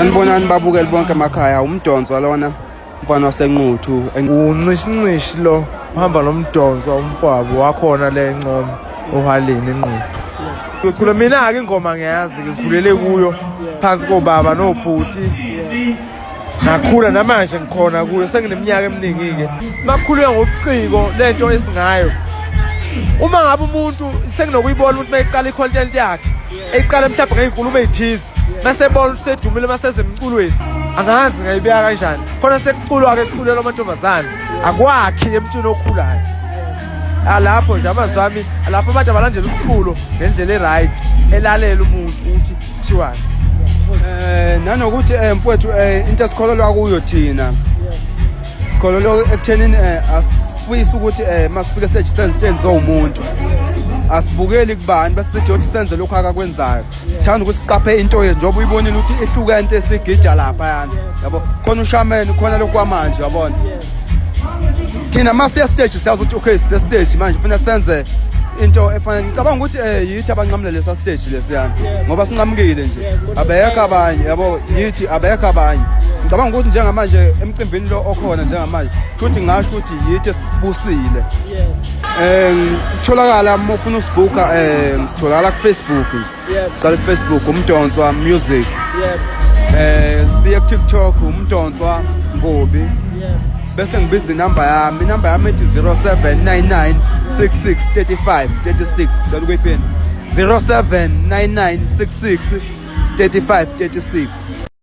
Sanibonani babukeli bonke emakhaya, uMdonswa lona, umfana waseNquthu. Uncishincishi lo uhamba nomdonso umfowabo wakhona le encoma ohaleni eNquthu. Ngicula mina-ke ingoma, ngiyazi, ngikhulele kuyo phansi kobaba nobhuti, ngakhula, namanje ngikhona kuyo, sengineminyaka eminingi-ke. Makukhulunywa ngobuciko, lento esingayo, uma ngabe umuntu senginokuyibona ukuthi mayiqala i-content yakhe, eyiqala mhlawumbe ngey'nkulumo ey'thize, mase ebona ukuthi sedumile, maseze emculweni, angazi ngayibeka kanjani khona, sekuculwa-ke, kuculelwa amantombazane, akwakhi emntwini okhulayo. Alapho nje amazwi ami, lapho abantu abalandela umculo ngendlela e-right, elalela umuntu ukuthi kuthiwani. Nanokuthi mfowethu, into esikholelwa kuyo thina, sikholelwa ekuthenini asifisi ukuthi masifike stage senze into enziwa umuntu, asibukeli kubani bese sithi ukuthi senze lokhu akakwenzayo. Sithanda ukuthi siqaphe into yethu, njengoba uyibonile ukuthi ihlukene into esigija lapha yana, yabo, khona ushameni, khona lokhu kwamanje, yabona. Thina masiya stage siyazi ukuthi okay, sise stage manje, funa senze into efanele. Ngicabanga ukuthi yithi abanqamule lesa stage lesiyana, ngoba sinqamukile nje, abekho abanye, yabo, yithi, abekho abanye. Ngicabanga ukuthi njengamanje emcimbini lo okhona njengamanje, futhi ngasho ukuthi yithi esibusile. Ngitholakala uma ufuna usibhuka, sitholakala ku Facebook. Qala ku Facebook, uMdonswa Music. Siye ku TikTok, uMdonswa Ngobi. Bese ngibiza inamba yami, inamba yami ethi 0799 66 35 36. Cela ukuyiphinda, 0799 66 35 36.